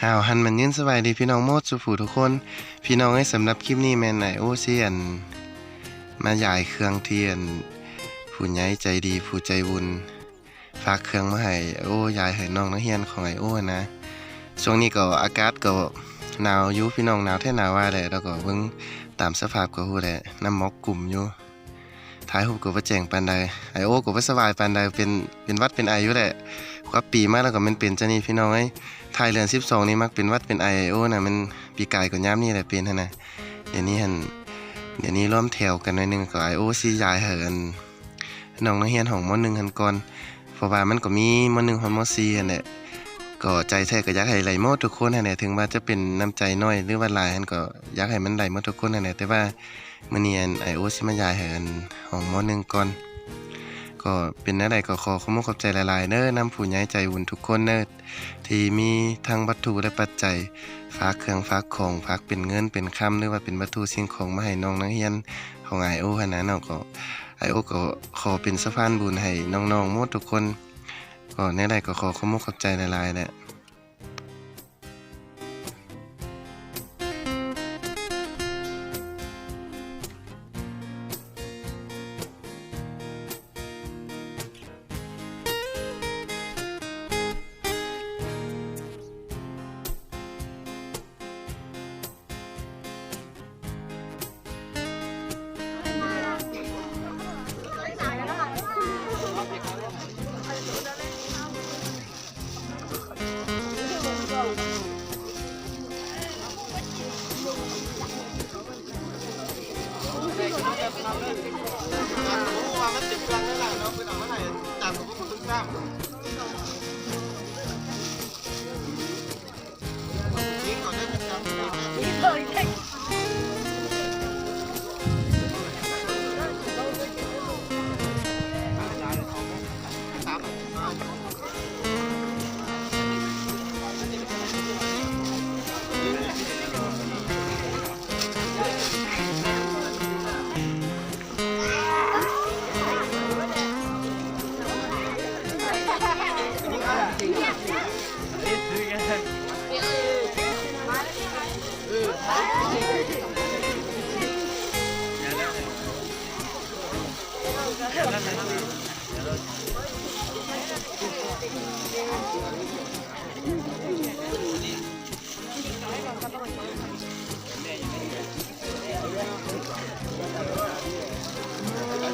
ອ້າວ ຫັນມາຍິນສະບາຍດີພີ່ນ້ອງໝົດສູ່ຜູ້ທຸກຄົນ. ພີ່ນ້ອງເອີຍ ສຳລັບຄລິບນີ້ແມ່ນອ້າຍໂອຊິອັນ ມາຢາຍເຄື່ອງທີ່ອັນ ຜູ້ໃຫຍ່ໃຈດີ ຜູ້ໃຈບຸນ ຝາກເຄື່ອງມາໃຫ້ອ້າຍໂອ ຢາຍໃຫ້ນ້ອງນັກຮຽນຂອງອ້າຍໂອຫັ້ນນະ. ຊ່ວງນີ້ກໍອາກາດກໍໜາວຢູ່ພີ່ນ້ອງ ໜາວແທ້ໜາວວ່າແຫຼະ ແລ້ວກໍເບິ່ງຕາມສະພາບກໍຮູ້ແຫຼະ ນ້ຳໝອກກຸ້ມຢູ່. ຖ່າຍຮູບກໍບໍ່ແຈ້ງປານໃດ ອ້າຍໂອກໍບໍ່ສະບາຍປານໃດ ເປັນ ເປັນຫວັດເປັນໄອຢູ່ແຫຼະ. ກວ່າປີມາແລ້ວກໍແມ່ນເປັນຈັ່ງນີ້ພີ່ນ້ອງເອີຍ. ທ້າຍເດືອນສິບສອງນີ້ມັກເປັນຫວັດເປັນໄອ ອ້າຍໂອນະ. ແມ່ນປີກາຍກໍຍາມນີ້ແຫຼະເປັນຫັ້ນນະ. ດຽວນີ້ຫັ້ນ ດຽວນີ້ລວມແຖວກັນໜ້ອຍໜຶ່ງ ກໍອ້າຍໂອຊິຢາຍໃຫ້ອັນ ນ້ອງນັກຮຽນຫ້ອງ ມໍໜຶ່ງຫັ້ນກ່ອນ ເພາະວ່າມັນກໍມີ ມໍໜຶ່ງ ຮອດ ມໍສີ່ຫັ້ນແຫຼະ. ກໍໃຈແທ້ກໍຢາກໃຫ້ໄດ້ໝົດທຸກຄົນຫັ້ນແຫຼະ ເຖິງວ່າຈະເປັນນ້ຳໃຈໜ້ອຍ ຫຼືວ່າຫຼາຍຫັ້ນ ກໍຢາກໃຫ້ມັນໄດ້ໝົດທຸກຄົນຫັ້ນແຫຼະ. ແຕ່ວ່າມື້ນີ້ອັນ ອ້າຍໂອຊິມາຢາຍໃຫ້ອັນ ຫ້ອງ ມໍໜຶ່ງກ່ອນ. ກໍເປັນແນວໃດກໍຂໍຂອບມຸກຂອບໃຈຫຼາຍໆເດີ ນຳຜູ້ໃຫຍ່ໃຈບຸນທຸກຄົນເດີ ທີ່ມີທັງວັດຖຸ ແລະ ປັດໄຈ ຝາກເຄື່ອງຝາກຂອງ ຝາກເປັນເງິນເປັນຄຳ ຫຼືວ່າເປັນວັດຖຸສິ່ງຂອງມາໃຫ້ນ້ອງນັກຮຽນຂອງອ້າຍໂອຫັ້ນນະເນາະ. ກໍອ້າຍໂອກໍຂໍເປັນສະພານບຸນໃຫ້ນ້ອງໆໝົດທຸກຄົນ. ກໍແນວໃດກໍຂໍຂອບມຸກຂອບໃຈຫຼາຍໆແຫຼະ.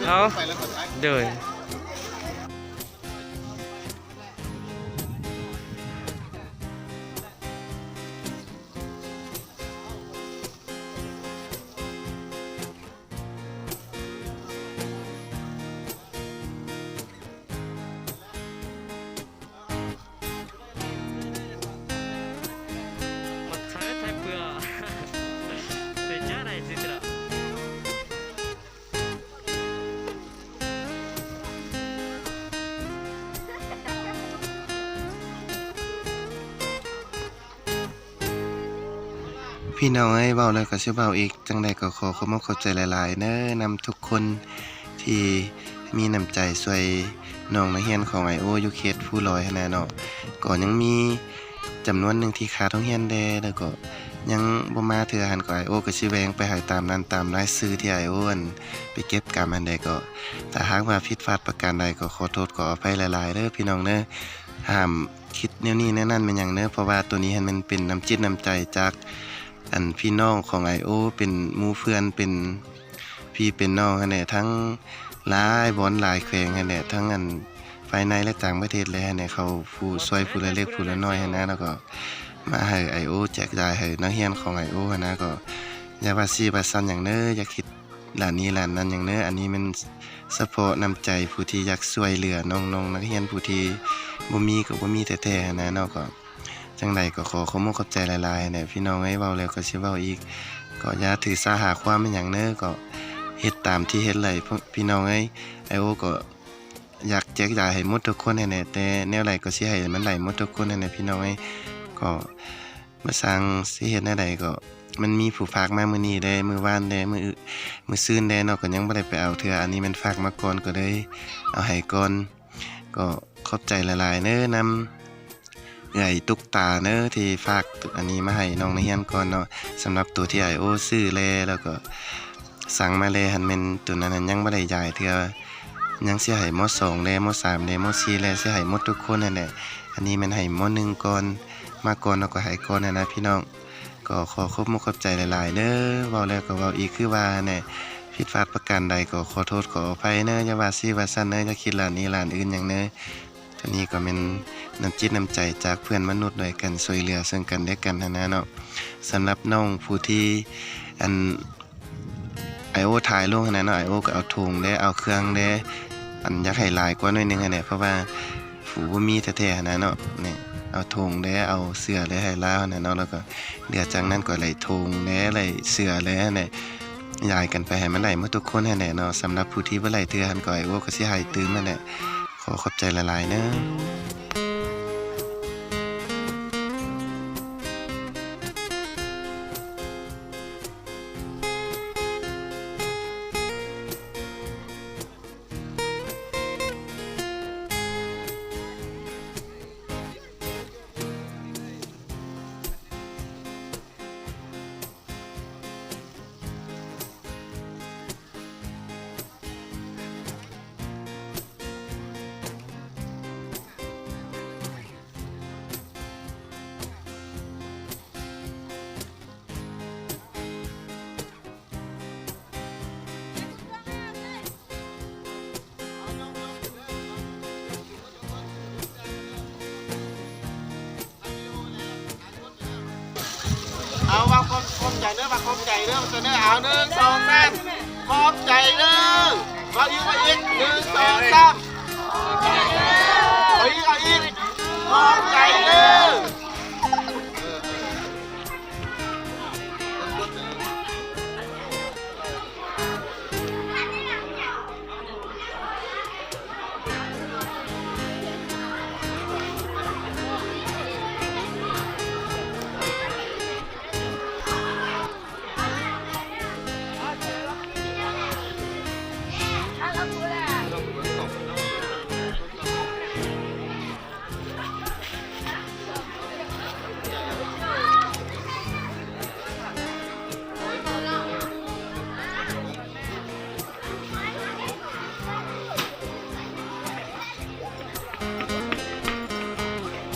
ເອົາ ໂດຍ. ພີ່ນ້ອງເອີຍ ເວົ້າແລ້ວກໍຊິເວົ້າອີກ, ຈັ່ງໃດກໍຂໍຂອບອົກຂອບໃຈຫຼາຍໆເດີ ນຳທຸກຄົນທີ່ມີນ້ຳໃຈຊ່ວຍນ້ອງນັກຮຽນຂອງອ້າຍໂອຢູ່ເຂດພູລອຍຫັ້ນນະເນາະ. ກໍຍັງມີຈຳນວນໜຶ່ງທີ່ຂາດໂຮງຮຽນແດ່ ແລ້ວກໍຍັງບໍ່ມາເທື່ອຫັ້ນ ກໍອ້າຍໂອກໍຊິແບ່ງໄປໃຫ້ຕາມນັ້ນ ຕາມລາຍຊື່ທີ່ອ້າຍໂອ ອັນ ໄປເກັບກຳຫັ້ນແດ່. ກໍຖ້າຫາກວ່າຜິດພາດປະການໃດ ກໍຂໍໂທດຂໍອະໄພຫຼາຍໆເດີພີ່ນ້ອງເດີ. ຫ້າມ ຄິດແນວນີ້ແນວນັ້ນແມ່ນຫຍັງເນີ ເພາະວ່າໂຕນີ້ຫັ້ນມັນເປັນນ້ຳຈິດນ້ຳໃຈຈາກ ອັນ ພີ່ນ້ອງຂອງອ້າຍໂອ ເປັນໝູ່ເພື່ອນ ເປັນພີ່ເປັນນ້ອງຫັ້ນແຫຼະ ທັງຫຼາຍບ່ອນຫຼາຍແຂວງຫັ້ນແຫຼະ ທັງ ອັນ ພາຍໃນ ແລະ ຕ່າງປະເທດແຫຼະຫັ້ນແຫຼະ ເຂົາຜູ້ຊ່ວຍຜູ້ລະເລັກຜູ້ລະນ້ອຍຫັ້ນນະ ແລ້ວກໍມາໃຫ້ອ້າຍໂອແຈກຈ່າຍໃຫ້ນັກຮຽນຂອງອ້າຍໂອຫັ້ນນະ. ກໍຢ່າວ່າຊີ້ວ່າຊັ້ນຫຍັງເນີ ຢ່າຄິດ ລ້ານນີ້ລ້ານນັ້ນຫຍັງເນີ ອັນນີ້ແມ່ນສະເພາະນ້ຳໃຈຜູ້ທີ່ຢາກຊ່ວຍເຫຼືອນ້ອງໆນັກຮຽນ ຜູ້ທີ່ບໍ່ມີກໍບໍ່ມີແທ້ໆຫັ້ນນະເນາະ. ກໍຈັ່ງໃດກໍຂໍຂອບອົກຂອບໃຈຫຼາຍໆແຫຼະພີ່ນ້ອງເອີຍ. ເວົ້າແລ້ວກໍຊິເວົ້າອີກ ກໍຢ່າຖືສາຫາຄວາມອີ່ຫຍັງເນີ ກໍເຮັດຕາມທີ່ເຮັດໄດ້ພີ່ນ້ອງເອີຍ. ອ້າຍໂອກໍຢາກແຈກຈ່າຍໃຫ້ໝົດທຸກຄົນຫັ້ນແຫຼະ ແຕ່ແນວໃດກໍຊິໃຫ້ມັນໄດ້ໝົດທຸກຄົນຫັ້ນແຫຼະພີ່ນ້ອງເອີຍ. ກໍ ມາສ້າງ ຊິເຮັດແນວໃດກໍ ມັນມີຜູ້ຝາກມາມື້ນີ້ແດ່ ມື້ວານແດ່ ມື້ ມື້ຊືນແດ່ເນາະ ກໍຍັງບໍ່ໄດ້ໄປເອົາເທື່ອ. ອັນນີ້ແມ່ນຝາກມາກ່ອນ ກໍເລີຍເອົາໃຫ້ກ່ອນ. ກໍຂອບໃຈຫຼາຍໆເດີ ນຳ ເອື້ອຍຕຸກຕາເດີ ທີ່ຝາກອັນນີ້ມາໃຫ້ນ້ອງນັກຮຽນກ່ອນເນາະ. ສຳລັບໂຕທີ່ອ້າຍໂອຊື້ແລ ແລ້ວກໍສັ່ງມາແລຫັ້ນ ແມ່ນໂຕນັ້ນຫັ້ນຍັງບໍ່ໄດ້ຢາຍເທື່ອ ຍັງຊິໃຫ້ ມ.ສອງ ແລ ມ.ສາມ ແລ ມ.ສີ່ ແລ ຊິໃຫ້ໝົດທຸກຄົນຫັ້ນແຫຼະ. ອັນນີ້ແມ່ນໃຫ້ ມ.ໜຶ່ງ ກ່ອນ ມາກ່ອນເນາະ ກໍໃຫ້ກ່ອນຫັ້ນນະພີ່ນ້ອງ. ກໍຂໍຂອບມຸກຂອບໃຈຫຼາຍໆເດີ. ເວົ້າແລ້ວກໍເວົ້າອີກ ຄືວ່າຫັ້ນແຫຼະ ຜິດພາດປະການໃດກໍຂໍໂທດຂໍອະໄພເດີ. ຢ່າວ່າຊີ້ວ່າຊັ້ນເດີ ຢ່າຄິດລ້ານນີ້ລ້ານອື່ນຫຍັງເດີ. ໂຕນີ້ກໍແມ່ນນ້ຳຈິດນ້ຳໃຈຈາກເພື່ອນມະນຸດດ້ວຍກັນ ຊ່ວຍເຫຼືອເຊິ່ງກັນແລະກັນຫັ້ນນະເນາະ. ສຳລັບນ້ອງຜູ້ທີ່ ອັນ ອ້າຍໂອຖ່າຍລົງຫັ້ນນະເນາະ ອ້າຍໂອກໍເອົາຖົງແດ່ ເອົາເຄື່ອງແດ່ ອັນ ຢາກໃຫ້ຫຼາຍກວ່າໜ້ອຍໜຶ່ງຫັ້ນແຫຼະ ເພາະວ່າຜູ້ບໍ່ມີແທ້ໆຫັ້ນນະເນາະ. ນີ້ ເອົາຖົງແດ່ ເອົາເສື້ອແດ່ໃຫ້ລາວຫັ້ນນະເນາະ. ແລ້ວກໍເຫຼືອຈາກນັ້ນກໍໄດ້ຖົງແດ່ ໄດ້ເສື້ອແດ່ຫັ້ນແຫຼະ ຢາຍກັນໄປໃຫ້ມັນໄດ້ໝົດທຸກຄົນຫັ້ນແຫຼະເນາະ. ສຳລັບຜູ້ທີ່ບໍ່ໄດ້ເທື່ອຫັ້ນ ກໍອ້າຍໂອກໍຊິໃຫ້ຕື່ມຫັ້ນແຫຼະ. ຂໍຂອບໃຈຫຼາຍໆເດີ. ເອົາ ວ່າຂອບ ຂອບໃຈເດີ ວ່າຂອບໃຈເດີ ວ່າຊັ້ນເດີ. ເອົາ ໜຶ່ງ ສອງ ສາມ ຂອບໃຈເດີ. ເວົ້າອີກ ເວົ້າອີກ ໜຶ່ງ ສອງ ສາມ ເອົາອີກ ເອົາອີກ ຂອບໃຈເດີ.